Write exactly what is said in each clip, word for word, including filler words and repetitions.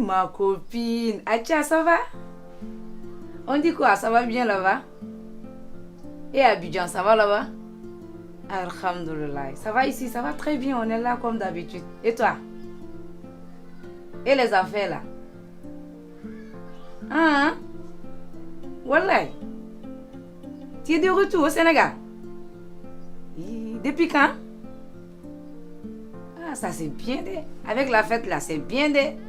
Ma copine, Acha, ça va? On dit quoi? Ça va bien là-bas? Et Abidjan, ça va là-bas? Alhamdulillah. Ça va ici, ça va très bien, on est là comme d'habitude. Et toi? Et les affaires là? Hein? Wallahi. Tu es de retour au Sénégal? Hi, depuis quand? Ah, ça c'est bien de. Avec la fête là, c'est bien de.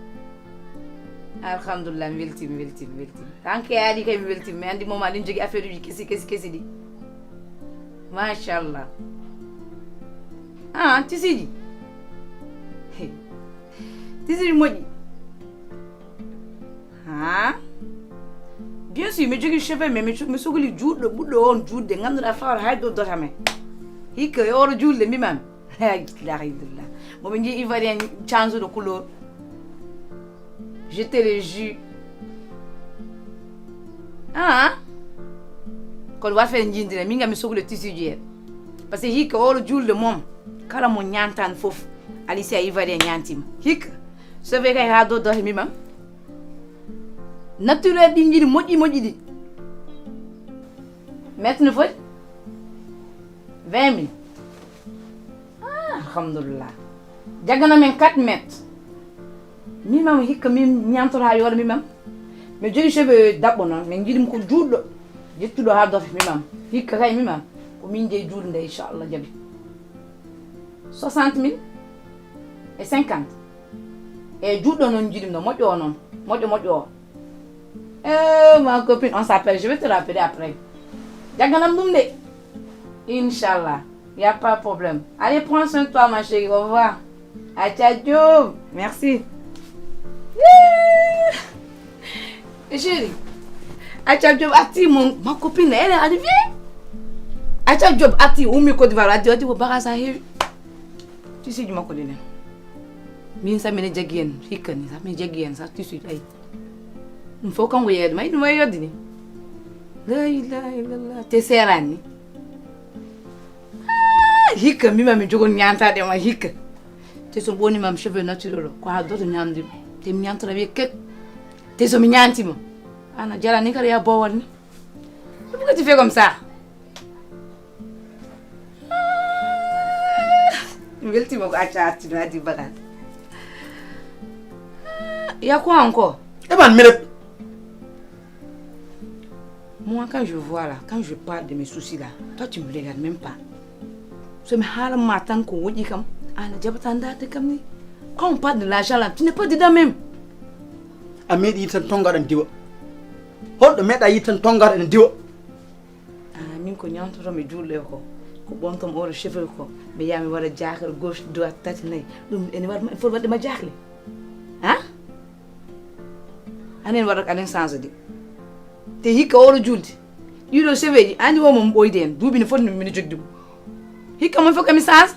Alhamdulillah, mi weltima, mi weltima, mi weltima. Tant que a ari kay mi weltima, mi andi moom aɗa jogii affaire uji kesi, kesi, kesi ɗi. Machallah. Ah, tissueji. He. Tissueji moƴƴi. Ha? Bien sûr, mi jogii cheveux, mais mi cu-, mi sogli juutɗo, ɓurɗo on juutde, ngannduɗaa fawata hay dow dota men. Hikka e oɗo juulde, mbimami. La ilaha illallah. Moɓe njii Ivoirien change de couleur. Je te le jure. Ah? Kono wat fere njindire, min ngam mi sogli tissueji en. Parce que hikka oɗo juulde moom, kala mo ñaantaan fof, Alicia Ivoirien ñaantima. Hikka, cheveux kay haa dow dota mbimam. Naturel ɗi njiɗi moƴƴi moƴƴi ɗi. Mètre no foti? Vingt mille. Ah, alhamdulillah. Jaggana men quatre mètres. Min mam hikka min ñaantoto haa yooɗa min mam. Mi jogii cheveux daɓɓo noon, min njiɗi mo ko juutɗo. Jettuɗo haa dota min mam. Hikka kay min mam. Ko min jeyi juulde nde, inchallah, jaɓi. Soixante mille et cinquante. E juutɗo noon njiɗi mo, moƴƴo o noon. Moƴƴo, moƴƴo o. Eh, ma copine, on s'appelle. Je vais te rappeler après. Jagganam ɗum de. Inchallah. Y a pas de problème. Allez, prends soin de toi, ma chérie. Au revoir. Acha Diop. Merci. Yeah. Chérie. Acha Diop arti, mon, ma copine, elle est arrivée. Acha Diop arti, ummi Côte d'Ivoire, addi, addi, ko bagage a heewi. Tissueji makko ɗi nen. Min sa mine jaggi hen, hikka ni sa, min jaggi hen sa, tissueji, ay. Ɗum fof kanko yeeyde ma, ɗum wawi yodde ni. La ilaha illallah. Te seerani ni. Ah, hikka, mbima mi jogon ñaantade ma hikka. Te so ɓoni mam cheveux naturel o, ko ha doto ñamde. Te mi ñaantora wiye kek. Te so mi ñaantima. Ana jarani kala ya bowal ni. Pourquoi tu fais comme ça? Mi weltima ko acca arti no addi bagage. Il y a quoi encore? Eban, mi rep. Moi, quand je vois là, quand je parle de mes soucis là, toi, tu me regardes même pas. So mi haalan ma tan ko woƴi kam, an a jaɓata ndaarde kam ni. Quand on parle de l'argent là, tu n'es pas dedans même. A meeɗi yiide tan tonngaɗo ene diwa. Holɗo meeɗa yiide tan tonngaɗo ene diwa? Ah, min ko ñaantoto mi juulɗo ko, ko ɓontom oɗo cheveux ko. Mi yaha mi waɗa jaakal gauche, droite, tati, nayi. Ɗum ene waɗ-, foti waɗde ma jaakle. Ha? Anen waɗa ko anen changé de. Te hikka oɗo juulde. Ɗiɗo cheveux ji, andi wo mo ɓoyde en. Duuɓi ne foti no mino jogde ɗum. Hikka mon fof kami changé.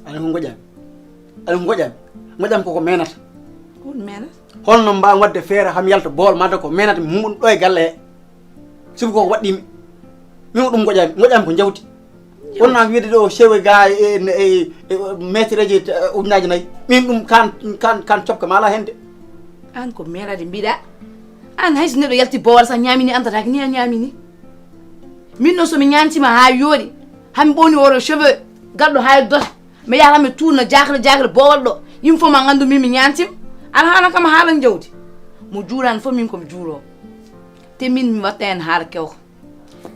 Aɗa ko ngoƴaami? Aɗa ko ngoƴaami? Ngoƴaami koko meenata. Ko ɗum meenata? Holno mbaa waɗde feere ham yalta bool mata ko meenata mi humɓuno ɗo e galle he? Sibu koko waɗɗimi. Min ko ɗum ngoƴaami. Ngoƴaami ko jawdi. Wonnaa wiyde ɗo cheveux ga e, e, e, e mètre ji, e, ujunnaaji nayi. Min ɗum kan, kan, kan copka ma ala hende. An ko meeraade mbiɗa. An hay so neɗɗo yalti boowal sa ñaamini andataake ni a ñaamini. Min noon so mi ñaantima haa yooɗi, hami ɓowni oɗo cheveux, garɗo haa e dota. Mi yaha mi tuurna jaakle jaakle boowal ɗo. Yimɓe fof ma nganndu min mi ñaantima. Aɗa haala kam haala jawdi. Mo juulaani fof min ko mi juuloo. Te min mi watta heen haala kewka.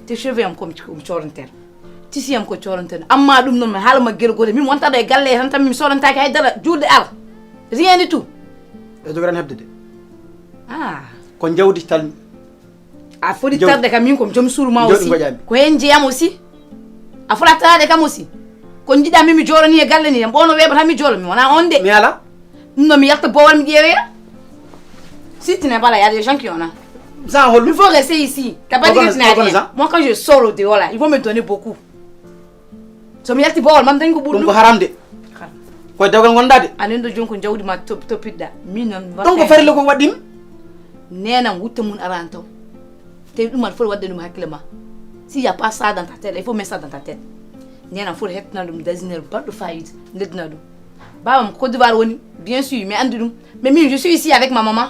Te cheveux am ko mi, ko mi coodanteeɗo. Tissu am ko coodanteeɗo. Amma ɗum noon mi haala ma gel gootel. Min mi wonta ɗo e galle he tan tan mi soodantaake hay dara. Juulde ala. Rien du tout. E jogaani heɓde de. Ah. Ko jawdi tan. A foti tarde kam min ko mi joom suudu ma aussi. Ko heen njeyam aussi. A fota taraade kam aussi. Ko njiɗa min mi joorani e galle ni, ɓoono weeɓata mi jooro, mi wona on de. Mi ala. Ɗum noon mi yalta boowal mi ƴeewoya. Si tu n'es pas là, il y a des gens qui ont là. Sans hol. Il faut rester ici. T'as pas dit que tu n'as rien. Moi, quand je sors au dehors là, ils vont me donner beaucoup. So mi yalti boowal, man dañ ko ɓuri ɗum. Ɗum ko haram de. Haram. Koye dewgal ngonɗa de. Anen ɗo joni ko jawdi ma top-, toppitɗa. Min noon mi donc ko farilla ko waɗɗim. Nenam wutta mun arani taw. Tawi ɗum aɗa foti waɗde ɗum hakkille ma. S'il y a pas ça dans ta tête, il faut mettre ça dans ta tête. Nenam foti hettana ɗum designer baɗɗo fayida, ndeddina ɗum. Babam ko Côte d'Ivoire woni, bien sûr, mi andi ɗum. Mais min, je suis ici avec ma maman.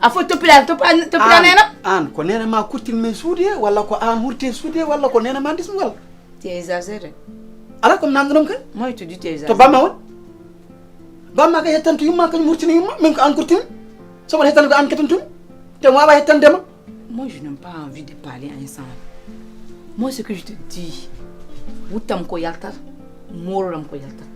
A foti toppira, toppira, toppira nena. An, ko nena ma kurtin men suude, walla ko an hurte suude, walla ko nena ma ndism walla? Tu exagères. Ala ko namdo ɗum kay. Moi, tu dis tu exagères. To bamma won. Bamma kay hettan to yumma kay murtini yumma, min ko an kurtin. Sobo hettan ko an ketan tun. Te mo aba hettan dema. Moi, je n'ai pas envie de parler ensemble. Moi, ce que je te dis, wuttam ko yaltat, mororam ko yaltat.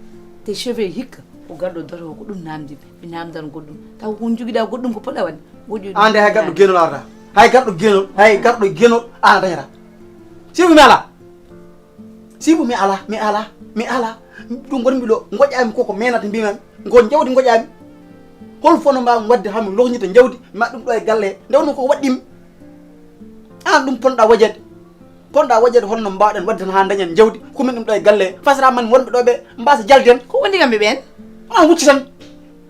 Tes cheveux hikka, ko garɗo doro ko ɗum namdi ɓe. Mi namdan goɗɗum. Taw ko jogiɗa goɗɗum ko poɗa waɗde. Woƴƴo ɗum. Ande hay garɗo genol arata. Hay garɗo genol, hay garɗo genol ana dañata. Sibu mi ala. Sibu mi ala, mi ala, mi ala. Ɗum wonmi ɗo, goƴƴami koko menata mbimami. Ngo jawdi goƴƴami. Hol fono mbawi wadde hami loñita jawdi ma ɗum ɗo e galle nde wonno koko waɗɗimi. An ɗum ponɗa wajede. Ponɗa wajede honno mbawɗen wadde tan ha dañen jawdi kumin ɗum ɗo e galle fasra man wonɓe ɗo ɓe mbasa jalden. Ko woni kamɓe ɓen? An wucci tan.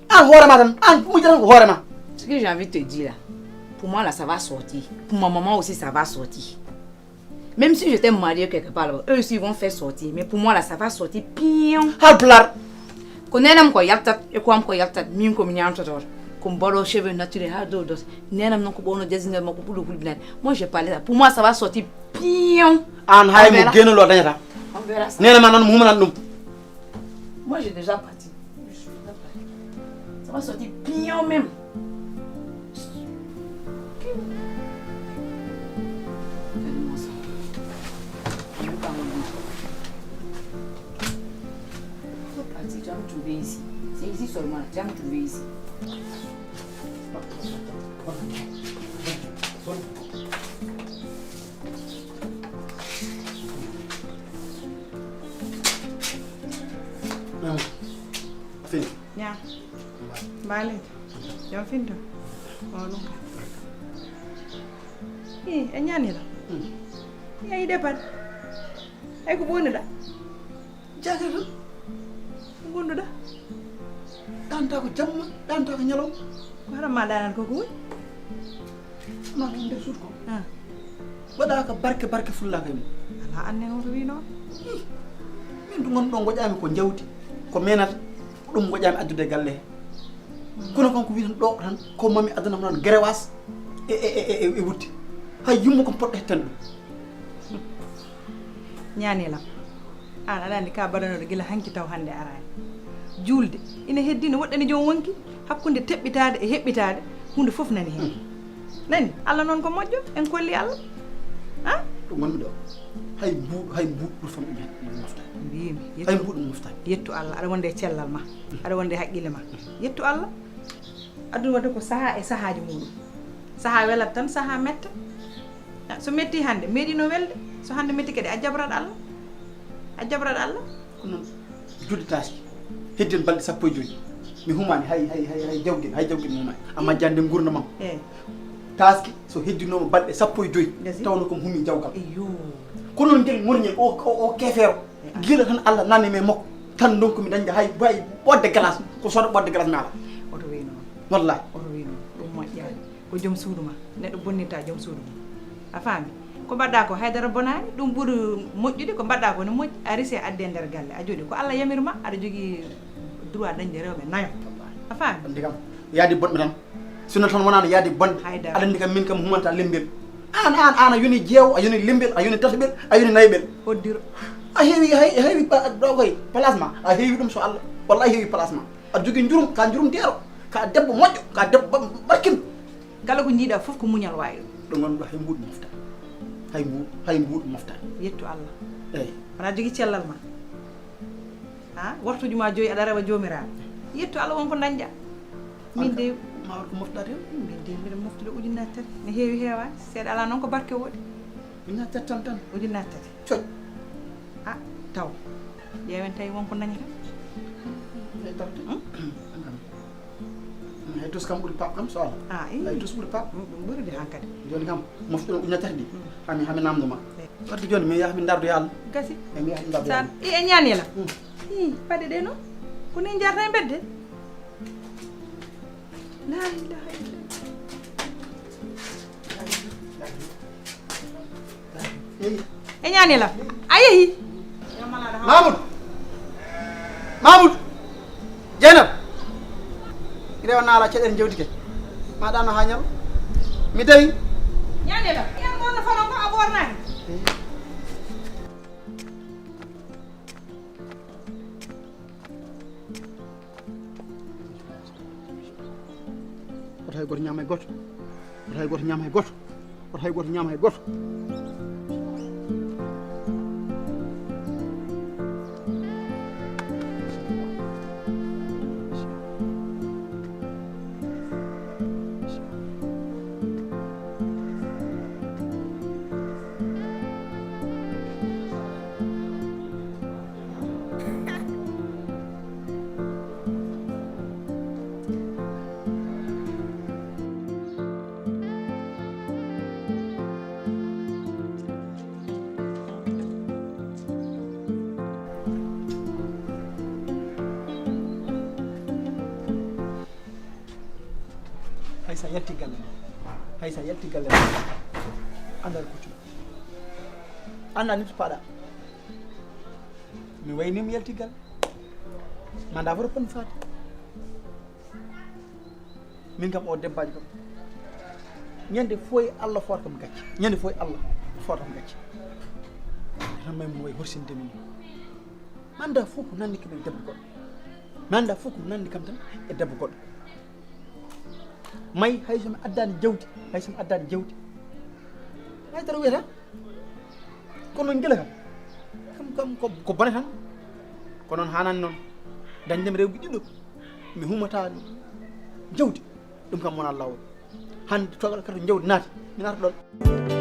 An hoorema tan an mujja tan ko hoorema. Ce que j'ai envie de te dire là, pour moi là ça va sortir. Pour ma maman aussi ça va sortir. Même si je t'ai marié quelque part là-bas, eux aussi ils vont faire sortir. Mais pour moi là ça va sortir. Pion. Halpulaar. Ko nenam ko yaltat e ko am ko yaltat min ko mi ñamtoto. Ko mbaɗo cheveux naturel ha dow dos. Nenam noon ko ɓowno designer makko ɓuɗo hulɓinade. Moi je parle ça. Pour moi ça va sortir. Pion. An hay mo genol o dañata. On verra ça. Nenam an noon mo humanat ɗum. Moi j'ai déjà parti. Ça va sortir bien même. Faut partir, tu vas me trouver ici. C'est ici seulement, tu vas me trouver ici. Fini. Ñaa. Mbaaleejo. Jam finto. O ɗum ka. Ii, e ñaanira. Ii, a yiɗe pat. Ay ko ɓonuɗa. Jagata. Ko gonɗuɗa. Ɗanta ko jamma, ɗanta ko ñalawma. Ko haram ma ɗanan ko ko woni. Ma ɗum nder suudu ko. Ah. Waɗa ko barke barke fullaka e mum. Ala annen oto wi noon. Min ɗum gonɗo goƴami ko jawdi, ko menata, ko ɗum goƴami addude e galle he. Kono kanko wi tan ɗo tan ko mami addanam noon gerewas e e e e wutti. Hay yumma ko poɗɗo hetten ɗum. Ñaani lam. Aan aɗa anndi ka baɗanooɗo gila hanki taw hannde araani. Juulde ina heddii no woɗɗani joom wonki, hakkunde teɓɓitaade e heɓɓitaade, huunde fof nani heen. Nani, Allah noon ko moƴƴo, en kolli Allah. Ah? Ɗum wonmi ɗo, hay mbuuɗu, hay mbuuɗu ɗum fam ɗum moftaani. Mbiimi, hay mbuuɗu ɗum moftaani. Yettu Allah, aɗa wonde e cellal ma, aɗa wonde e haqqille ma. Yettu Allah. Aduna wonta ko sahaa e sahaaji muuɗum. Sahaa welat tan, sahaa metta. Ah, so metti hannde, meeɗino welde. So hannde metti kadi, a jabrat Allah. A jabrat Allah. Ko noon julde taaski. Heddi en balɗe sappo e joyi. Mi humaani hay hay hay hay jawgel, hay jawgel mi humaani. A majjaani nden nguurndam am. Eey. Taaski so heddinooma balɗe sappo e joyi. Gasi. Tawno ko mi humi jawgal. Iyo. Ko noon ngel ŋorñel o o o keefeero. Gila tan Allah nani men makko tan donc mi dañde hay hay ɓodde glace ko sooda ɓodde glace mi ala. Oto wiyno noon. Wallahi. Oto wiyno noon ɗum moƴƴaani. Ko joom suudu ma neɗɗo bonnirta joom suudu mum. A faami? Ko mbaɗɗa ko haydara bonaani ɗum ɓuri moƴƴude ko mbaɗɗa ko ne moƴƴi a risi a addi e nder galle a jooɗi ko Allah yamir ma aɗa jogii droit dañde rewɓe nayo. A faami? Anndi kam yaadi bonɓe tan. Sinno tan wonano yaade bonde. Haydara. Aɗa anndi kam min kam humanta lembel. An an an a yoni jeewo, a yoni lembel, a yoni tataɓel, a yoni nayaɓel. Hoddiro. A heewi a heewi a heewi ɗo koye place ma a heewi ɗum so Allah walla a heewi place ma. Aɗa jogii njurum ka njurumteeɗo, ka debbo moƴƴo, ka debbo barkinɗo. Kala ko njiiɗa fof ko muñal wawi ɗum. Ɗo gonɗo hay mbuuɗ mofta. Hay mbuuɗ hay mbuuɗ mofta. Yettu Allah. Eyi. Aɗa jogii cellal ma. Ha wortuji ma joyi aɗa rewa jomiraɗo yettu Allah wonko dañƴa. Min de ma war ko moftaɗen. Min de mbiɗa moftude ujunnaji tati ne heewi heewani seeɗa ala noon ko barke woɗi. Ujunnaji tati tan tan. Ujunnaji tati. Coƴ. A taw ƴeewen tawi wonko dañata. Hay tus kam ɓuri pap kam so ala. Hay tus ɓuri pap. Ɗum ɓuri de hankadi. Joni kam moftuɗo ujunnaji tati ɗi. Hami hami namdo ma. Wadde jooni mi yaha min dardoya Allah. Gasi. Eyi mi yaha min dardoya Saan Allah. I e ñaani la. Ii paɗe ɗe noon ko ni jarta e mbedde. La ilaha illallah. E ñaani la a yehi. Mamoudou. Mamoudou. Jeynaba, rewa naala caɗeele jawdi ke. Ma ɗano ha ñaw. Mi tawi. Ñande ɗo. Yan mono fono ko a ɓornani. Wota hay goto ñaama e goto. Wota hay goto ñaama e goto. Wota hay goto ñaama e goto. Hay sa yalti galle ma, hay sa yalti galle ma, anda ko tu, anda nit paɗa. Mi wayni mi yalti galle. Manda foro pon fati. Min kam o debbajo kam. Ñande foy Allah fota kam gacce. Ñande foy Allah fota kam gacce. Tan may mo way horsinde min. Manda fof ko nanndi kam e debbo goɗɗo. Manda fof ko nanndi kam tan e debbo goɗɗo. May hay so mi addani jawdi, hay so mi addani jawdi. Hay dara wiyata. Kono noon gila kam, kam, kam ko, ko bone tan. Ko noon haanani noon. Dañdemi rewɓe ɗiɗo, mi humata jawdi. Ɗum kam wona laawol. Hannde togal kadi jawdi naati, mi naata ɗoon.